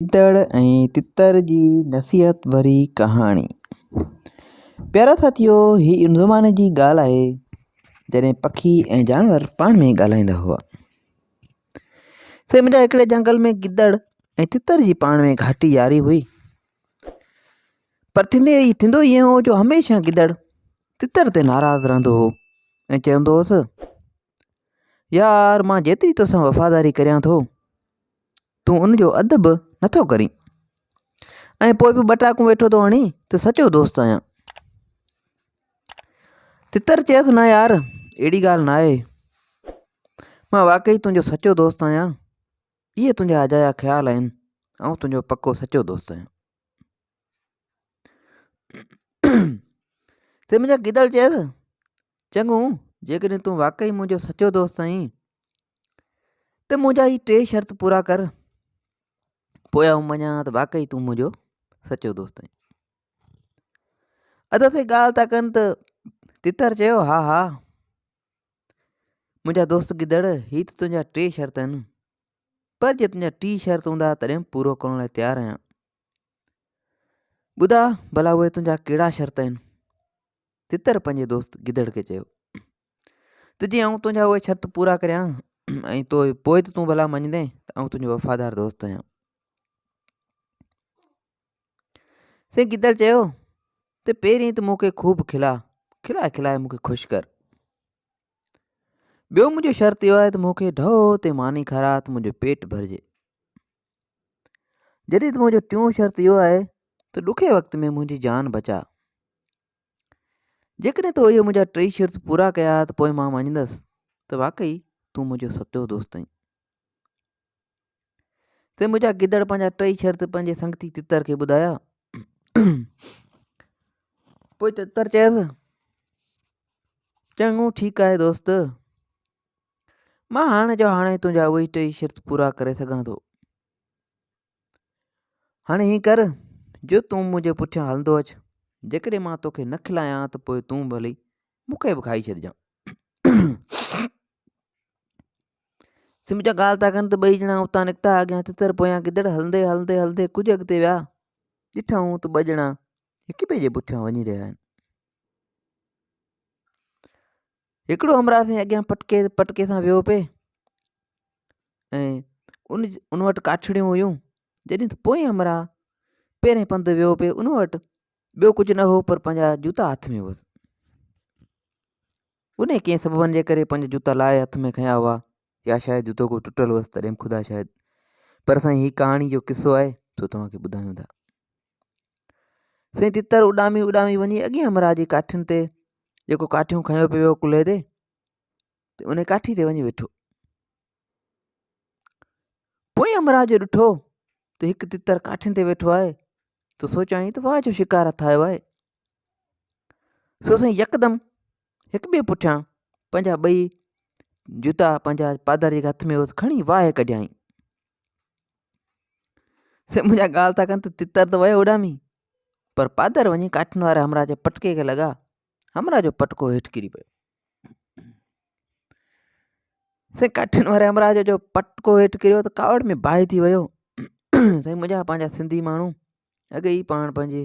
گدڙ ۽ تتر جي نصيحت ڀري ڪهاڻي. پيارا ساٿيو هي ان زماني جي ڳالهه آهي جڏهن پکي ۽ جانور پاڻ ۾ ڳالهائيندا هئا. سي منهنجا هڪڙي جنگل ۾ گدڙ ۽ تتر جي پاڻ ۾ گهاٽي ياري هئي پر ٿيندي ٿيندو ائين هو جو هميشه گدڙ تتر تي ناراض رهندو هو ۽ چوندو هوس يار مان جيتري توسان وفاداري ڪريان ٿو تون ان جو اڌ به نٿو ڪرين ۽ پوء به ٻٽاڪون ويٺو ٿو هڻين ته سچو دوست آهيان. تتر چيس نه يار اهڙي ڳالهه نه آهي مان واقعي تنهنجو سچو دوست آهيان اهي تنهنجا اجايا خيال آهن آئون تنهنجو پڪو سچو دوست آهيان. سي منهنجا گدڙ چيس چڱو جيڪڏهن تون واقعي منهنجو سچو دوست آهين ته منهنجا هي ٽي شرط پورا ڪر پوء آئون مڃان ته واقعي تون منهنجو سچو دوست آهين ادا سائين ڳالهه ٿا ڪن ته تتر چيو ها ها منهنجا دوست گدڙ هي ته تنهنجا ٽي شرط آهن پر جي تنهنجا ٽي شرط هوندا تڏهن پورو ڪرڻ لاء تيار آهيان ٻڌا ڀلا اهي تنهنجا ڪهڙا شرط آهن تتر پنهنجي دوست گدڙ کي چيو ته جي آئون تنهنجا اهي شرط پورا ڪريان ۽ تو پوء ته تون ڀلا مڃندين ته آئون تنهنجو وفادار دوست آهيان سائين گدڙ چيو ته پهرين ته مون کي خوب کلا کلائي کلائي مون کي خوش ڪر ٻيو منهنجو شرط اهو آهي ته مون کي ڍو تي ماني کاراء ته منهنجو پيٽ ڀرجي جڏهن ته منهنجو ٽيون شرط اهو آهي ته ڏکي وقت ۾ منهنجي جان بچاء جيڪڏهن تو اهي منهنجا ٽئي شرط پورا ڪيا ته پوء مان مڃيندس ته واقعي تون منهنجو سچو دوست آهين. ته منهنجا گدڙ پنهنجا ٽئي شرط پنهنجي سنگتي تتر کي ٻڌايا. پوء تتر چيس چڱو ٺيڪ آهي دوست مان هاڻي جو هاڻي تنهنجا اهي ٽئي شرط پورا ڪري سگهان ٿو. هاڻي هيئن ڪر جو تون منهنجي پٺيان هلندو اچ، جيڪڏهن مان توکي نه کلايان ته پوء تون ڀلي مون کي به کائي ڇڏجان. سمجهه ڳالهه ٿا ڪن ته ٻئي ڄڻا اتان نڪتا، اڳيان تتر پويان گدڙ، هلندي هلندي هلندي ڪجهه اڳتي ويا، ڏٺائون ته ٻه ڄڻا هڪ ٻئي جي پٺيان وڃي رهيا آهن. هڪڙو همراهه سائين اڳيان پٽڪي پٽڪي سان ويو پئي ۽ ان ان وٽ ڪاٺڙيون هيون جڏهن ته پوئين همراهه پهرين پنڌ ويو پئي ان وٽ ٻيو ڪجهه نه هو پر پنهنجا جوتا هٿ ۾ هئس ان ڪنهن سببن جي ڪري پنهنجا جوتا لاهي هٿ ۾ کنيا هئا يا شايد جوتو ڪو ٽٽل هئس تڏهن خدا شايد پر سائين هي ڪهاڻي جو قصو آهي سو توهان کي ٻڌايون ٿا سائين تتر اڏامي اڏامي وڃي اڳئين همراهه جي ڪاٺين تي جيڪو ڪاٺيون کنيو پيو ويو ڪلهي تي ته ان ڪاٺي تي وڃي ويٺو پوئين همراهه جو ڏٺو ته هڪ تتر ڪاٺين تي ويٺو آهي ته سوچيائين ته واهه جو شڪار هٿ آيو آهي سو سائين يڪدم هڪ ٻئي پٺيان پنهنجا ٻئي جوتا پنهنجا پادر جي هٿ ۾ هئس کڻي واهه ڪڍيائين سي منهنجا ڳالهه ٿا ڪن ته تتر ته ويو اڏامي پر پادر وڃي ڪاٺين واري همراهه جي پٽڪي کي لڳا همراهه جو پٽڪو هيٺ ڪري پيو سائين ڪاٺين واري همراهه جو جو پٽڪو هيٺ ڪريو ته ڪاوڙ ۾ باهه ٿي ويو سائين منهنجا پنهنجا سنڌي ماڻهو اڳي ئي پاڻ پنهنجي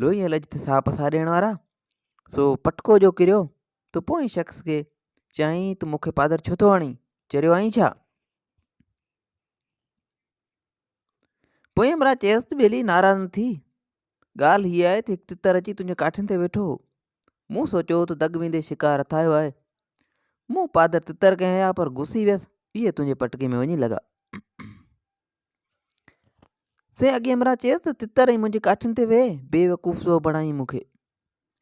لوئي ۽ لڄ تي ساهه پساهه ڏيڻ وارا سو پٽڪو جو ڪريو ته پوئين شخص کي چيائين ته مون کي پادر ڇو ٿو هڻين چريو آهين ڇا پوئين همراهه چيس ته ٻيلي ناراض نه ٿي، ڳالهه هيء آهي ته هڪ تتر اچي تنهنجي ڪاٺين تي ويٺو هو. مون سوچيو ته دڳ ويندي شڪار رٿايو آهي. مون پادر تتر کي هنيا پر گسي ويس، اهي تنهنجي پٽڪي ۾ وڃي لڳا. سائين اڳئين همراهه چيس ته تتر ۽ منهنجي ڪاٺين تي ويهه، بيوقوف ٿو بڻائين مون کي.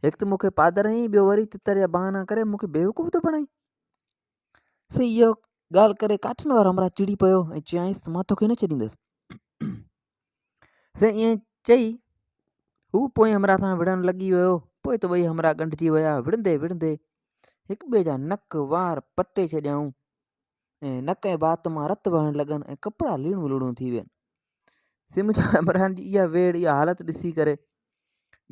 هڪ ته مون کي پادر هنئي، ٻيو وري تتر جا بهانا ڪري مون کي بيوقوف ٿو بڻائين. سائين اهو ڳالهه ڪري ڪاٺين وارو همراهه چڙي پيو ۽ چيائينس ته مان توکي نه ڇڏيندس. سائين ائين چئي هو پوئين همراهه سان وڙهڻ لڳي ويو. پوء ته ٻئي همراهه ڳنڍجي ويا. وڙهندي وڙهندي هڪ ٻئي جا نڪ وار پٽي ڇڏيائون ۽ نڪ ۽ وات مان رت وهڻ لڳن ۽ ڪپڙا ليڻون لوڻون ٿي وين. سائين منهنجا همراهن جي اها ويڙهه اها حالت ڏسي ڪري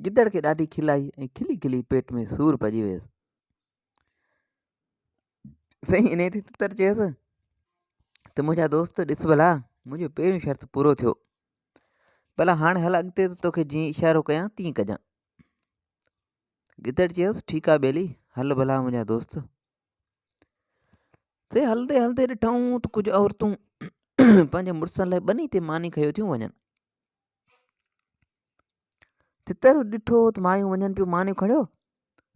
گدڙ کي ڏاڍي کل آئي ۽ کلي کلي پيٽ ۾ سور پئجي ويس. سائين انهيء تي تتر چيس ته منهنجا دوست ڏس ڀلا منهنجو پهريون شرط پورو ٿيو. ڀلا هاڻ هل اڳتي ته توکي جيئن اشارو ڪيان تيئن ڪجان. گدڙ چيس، ٺيڪ آ ٻيلي، هل ڀلا منهنجا دوست. سي هلندي هلندي ڏٺائون ته ڪجهه عورتون پنهنجي مڙسن لاء ٻني تي ماني کنيو ٿيون وڃن. تتر ڏٺو ته مايون وڃن پيون مانيون کڻيو،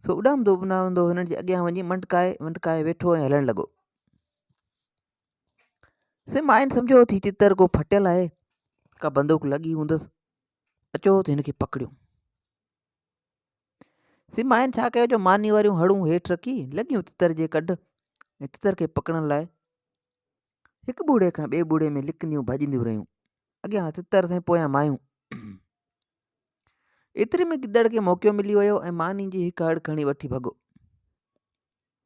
سو اڏامندو اڏامندو هنن جي اڳيان وڃي منڊڪائي ونڊڪائي ويٺو ۽ هلڻ لڳو. سي ماين سمجهيو ته هي تتر ڪو ڦٽيل آهي، ڪا بندوق لڳي هوندس، اچو ته هن کي پڪڙيون. سي ماين ڇا ڪيو جو ماني واريون هڙون هيٺ رکي لڳيون تتر جي ڪڍ ۽ تتر کي پڪڙڻ لاء هڪ ٻوڙي کان ٻئي ٻوڙي ۾ لڪنديون ڀڄنديون رهيون. اڳيان تتر سائين پويان مايون. ايتري ۾ گدڙ کي موقعو ملي ويو ۽ ماني جي هڪ هڙ کڻي وٺي ڀڳو.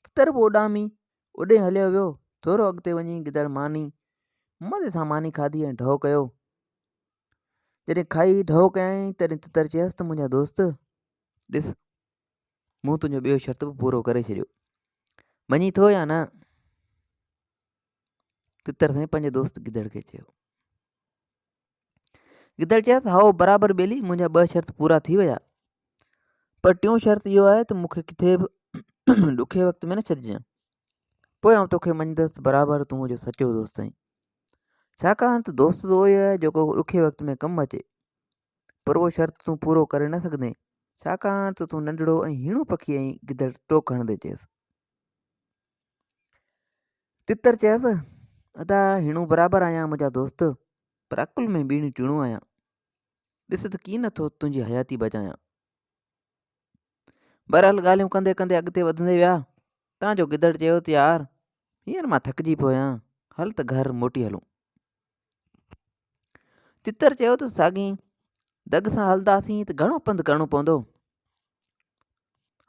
تتر به اڏامي اڏي هليو ويو. ٿورو اڳتي وڃي گدڙ ماني مزي سان ماني کاڌي ۽ ڍؤ ڪيو. جڏهن کائي ڍؤ ڪيائين تڏهن تتر چيس ته منهنجا دوست ڏس مون تنهنجو ٻيو شرط به پورو ڪري ڇڏيو مڃين ٿو يا نه؟ تتر سائين پنهنجي دوست گدڙ کي چيو. گدڙ چيس هائو برابر ٻيلي منهنجا ٻه شرط پورا ٿي ويا پر ٽيون شرط اهو آهي ته مون کي ڪٿي به ڏکي وقت ۾ نه ڇڏجان پوء آئون توکي مڃندس برابر تون منهنجو سچو دوست آهين ڇاڪاڻ ته دوست ته اهو ئي آهي جيڪو ڏکي وقت ۾ ڪم اچي پر اهو شرط تون پورو ڪري نه سگهندين ڇاڪاڻ ته تون ننڍڙو ۽ هيڻو پکي آهين گدڙ ٽوڪ هڻندي چيس. تتر چيس، ادا هيڻو برابر آهيان منهنجا دوست پر عقل ۾ ٻيڻيون ٽيڻو آهيان ڏس ته ڪيئن نه ٿو تنهنجي حياتي بچايان. بهرحال ڳالهيون ڪندي ڪندي اڳتي وڌندي ويا تان جو گدڙ چيو ته يار هينئر مان ٿڪجي پيو آهيان هل ته گهر موٽي هلون. تتر چيو ته ساڳي دڳ سان هلنداسين ته گهڻو پنڌ ڪرڻو پوندو.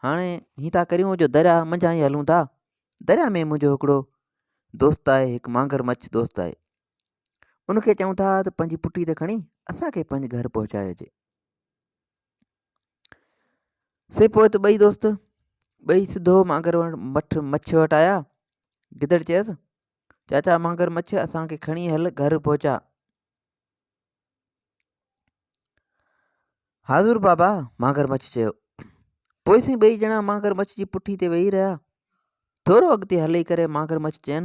هاڻي هي ٿا ڪريون جو درياهه منجهان ئي هلون ٿا. درياهه ۾ منهنجو هڪڙو دوست آهي، هڪ مانگر مڇ دوست آهي. ان کي چئون ٿا ته پنهنجي پٽي تي کڻي اسان کي پنهنجي گهر پهچائي اچي. سي پوء ته ٻئي دوست ٻئي سڌو مانگر مٺ مڇ وٽ آيا. گدڙ چيس، چاچا مانگر مڇ اسان کي کڻي هل گهر پهچاء. حاضر بابا مانگر مڇ چيو. پوء سائين ٻئي ڄڻا مانگر مڇ جي پٺي تي ويهي رهيا. ٿورو اڳتي هلي ڪري مانگر مڇ چين،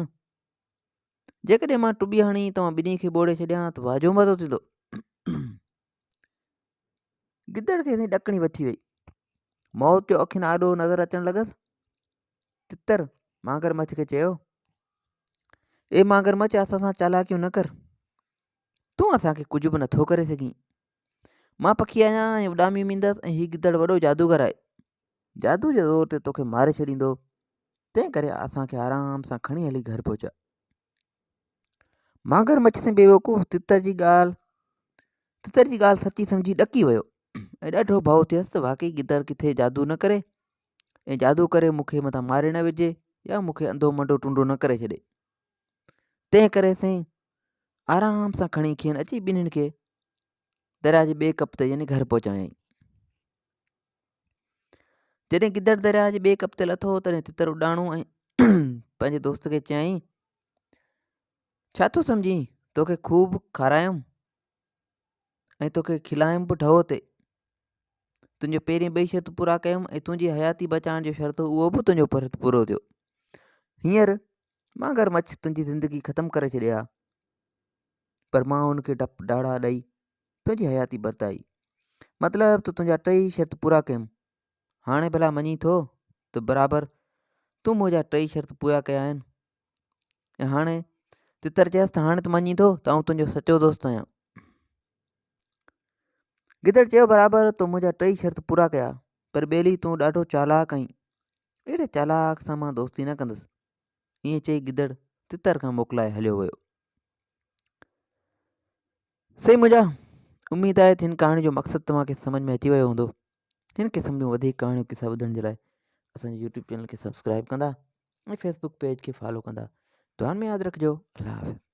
جيڪڏهن مان ٽٻي هڻي توهان ٻنهي کي ٻوڙي ڇڏيان ته واهه جو مزو ٿيندو. گدڙ کي سائين ڏڪڻي وٺي وئي. موت جو اکين آڏو نظر اچڻ لڳس. تتر مانگر مڇ کي چيو، اي مانگر مڇ اسان سان چالاڪيون نه ڪر. تون اسان کي ڪجهه به نٿو ڪري سگهين. مان پکي آهيان ۽ اڏامي ويندس ۽ هي گدڙ وڏو جادوگر آهي. جادو جي زور تي توکي ماري ڇڏيندو. تنهن ڪري اسان کي آرام سان کڻي هلي گهر پهچاء. مانگر مڇ سين بيوقوف تتر جي ڳالهه تتر جي ڳالهه سچي سمجهي ڏڪي ويو ۽ ڏاڍو ڀؤ ٿيس ته واقعي گدڙ ڪٿي جادو نه ڪري ۽ جادو ڪري مون کي متان ماري نه وجهي يا مون کي انڌو منڊو ٽنڊو نه ڪري ڇڏي. تنهن ڪري سائين آرام سان کڻي کين اچي ٻنهين کي درياء جي ٻئي ڪپ تي يعني گهر پهچايائين. جڏهن گدڙ درياء جي ٻئي ڪپ تي لٿو تڏهن تتر اڏاڻو ۽ پنهنجي دوست کي چيائين ڇا ٿو سمجهين توکي خوب کارايم ۽ توکي کلايم به ڍؤ تي تنهنجو پهرين ٻئي شرط پورا ڪيم ۽ تنهنجي حياتي بچائڻ جو شرط اهو به تنهنجو پرت پورو ٿيو هينئر مانگر مڇ تنهنجي زندگي ختم ڪري ڇڏي ها پر مان ان کي ڊپ ڊاڙا ڏئي تنهنجي حياتي برتائي مطلب ته تنهنجا ٽئي شرط پورا ڪيم هاڻي ڀلا مڃين ٿو ته برابر تون منهنجا ٽئي شرط پورا ڪيا آهن ۽ هاڻي تتر چيس ته هاڻي ته مڃين ٿو ته آئون تنهنجو سچو دوست آهيان. گدڙ چيو برابر تو منهنجا ٽئي شرط پورا ڪيا پر ٻيلي تون ڏاڍو چالاڪ آهين اهڙي چالاڪ سان مان دوستي نه ڪندس. ائين چئي گدڙ تتر کان موڪلائي هليو ويو. سائين منهنجا اميد آهي ته هن ڪهاڻي جو مقصد توهان کي سمجھ ۾ اچي ويو هوندو. هن قسم جون وڌيڪ ڪهاڻيون قصا ٻڌڻ جي لاء اسان جي يوٽيوب چينل کي سبسڪرائب ڪندا ۽ فيسبوڪ پيج کي فالو ڪندا. دعائن ۾ ياد رکجو. الله حافظ.